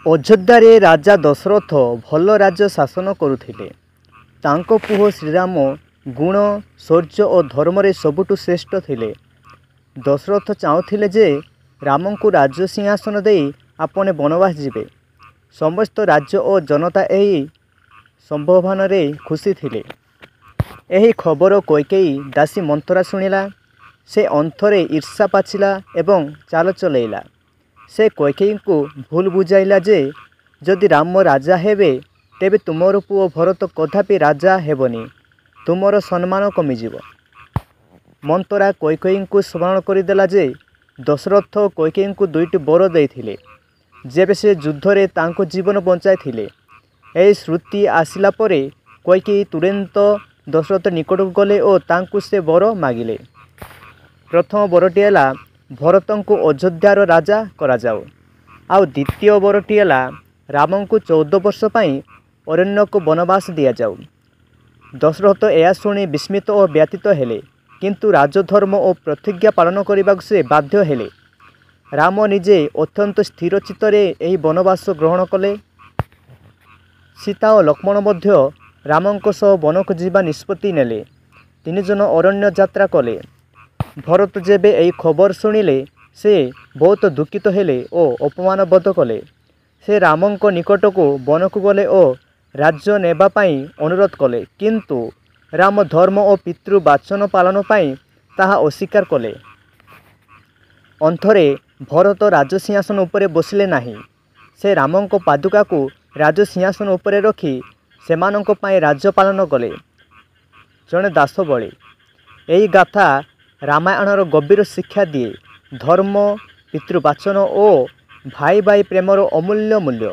ଅଯୋଧ୍ୟାରେ ରାଜା ଦଶରଥ ଭଲ ରାଜ୍ୟ ଶାସନ କରୁଥିଲେ। ତାଙ୍କ ପୁଅ ଶ୍ରୀରାମ ଗୁଣ, ଶୌର୍ଯ୍ୟ ଓ ଧର୍ମରେ ସବୁଠୁ ଶ୍ରେଷ୍ଠ ଥିଲେ। ଦଶରଥ ଚାହୁଁଥିଲେ ଯେ ରାମଙ୍କୁ ରାଜ୍ୟ ସିଂହାସନ ଦେଇ ଆପନେ ବନବାସ ଯିବେ। ସମସ୍ତ ରାଜ୍ୟ ଓ ଜନତା ଏହି ସମ୍ଭାବନାରେ ଖୁସି ଥିଲେ। ଏହି ଖବର କୈକେୟୀ ଦାସୀ ମନ୍ଥରା ଶୁଣିଲା। ସେ ଅନ୍ତରେ ଈର୍ଷା ପାଚିଲା ଏବଂ ଚାଲ ଚଲେଇଲା। ସେ କୈକେୟୀଙ୍କୁ ଭୁଲ ବୁଝାଇଲା ଯେ ଯଦି ରାମ ରାଜା ହେବେ ତେବେ ତୁମର ପୁଅ ଭରତ କଦାପି ରାଜା ହେବନି, ତୁମର ସମ୍ମାନ କମିଯିବ। ମନ୍ଥରା କୈକେୟୀଙ୍କୁ ସ୍ମରଣ କରିଦେଲା ଯେ ଦଶରଥ କୈକେୟୀଙ୍କୁ ଦୁଇଟି ବର ଦେଇଥିଲେ, ଯେବେ ସେ ଯୁଦ୍ଧରେ ତାଙ୍କ ଜୀବନ ବଞ୍ଚାଇଥିଲେ। ଏହି ଶ୍ରୁତି ଆସିଲା ପରେ କୈକେୟୀ ତୁରନ୍ତ ଦଶରଥ ନିକଟକୁ ଗଲେ ଓ ତାଙ୍କୁ ସେ ବର ମାଗିଲେ। ପ୍ରଥମ ବରଟି ହେଲା ଭରତଙ୍କୁ ଅଯୋଧ୍ୟାର ରାଜା କରାଯାଉ, ଆଉ ଦ୍ୱିତୀୟ ବରଟି ହେଲା ରାମଙ୍କୁ 14 ବର୍ଷ ପାଇଁ ଅରଣ୍ୟକୁ ବନବାସ ଦିଆଯାଉ। ଦଶରଥ ଏହା ଶୁଣି ବିସ୍ମିତ ଓ ବ୍ୟଥିତ ହେଲେ, କିନ୍ତୁ ରାଜଧର୍ମ ଓ ପ୍ରତିଜ୍ଞା ପାଳନ କରିବାକୁ ସେ ବାଧ୍ୟ ହେଲେ। ରାମ ନିଜେ ଅତ୍ୟନ୍ତ ସ୍ଥିର ଚିତ୍ତରେ ଏହି ବନବାସ ଗ୍ରହଣ କଲେ। ସୀତା ଓ ଲକ୍ଷ୍ମଣ ମଧ୍ୟ ରାମଙ୍କ ସହ ବନକୁ ଯିବା ନିଷ୍ପତ୍ତି ନେଲେ। ତିନିଜଣ ଅରଣ୍ୟ ଯାତ୍ରା କଲେ। ଭରତ ଯେବେ ଏହି ଖବର ଶୁଣିଲେ, ସେ ବହୁତ ଦୁଃଖିତ ହେଲେ ଓ ଅପମାନ ବୋଧ କଲେ। ସେ ରାମଙ୍କ ନିକଟକୁ ବନକୁ ଗଲେ ଓ ରାଜ୍ୟ ନେବା ପାଇଁ ଅନୁରୋଧ କଲେ, କିନ୍ତୁ ରାମ ଧର୍ମ ଓ ପିତୃବାଚନ ପାଳନ ପାଇଁ ତାହା ଅସ୍ୱୀକାର କଲେ। ଅନ୍ତରେ ଭରତ ରାଜସିଂହାସନ ଉପରେ ବସିଲେ ନାହିଁ। ସେ ରାମଙ୍କ ପାଦୁକାକୁ ରାଜସିଂହାସନ ଉପରେ ରଖି ସେମାନଙ୍କ ପାଇଁ ରାଜ୍ୟ ପାଳନ କଲେ, ଜଣେ ଦାସ ଭଳି। ଏହି ଗାଥା ରାମାୟଣର ଗଭୀର ଶିକ୍ଷା ଦିଏ, ଧର୍ମ, ପିତୃବାଚନ ଓ ଭାଇ ଭାଇ ପ୍ରେମର ଅମୂଲ୍ୟ ମୂଲ୍ୟ।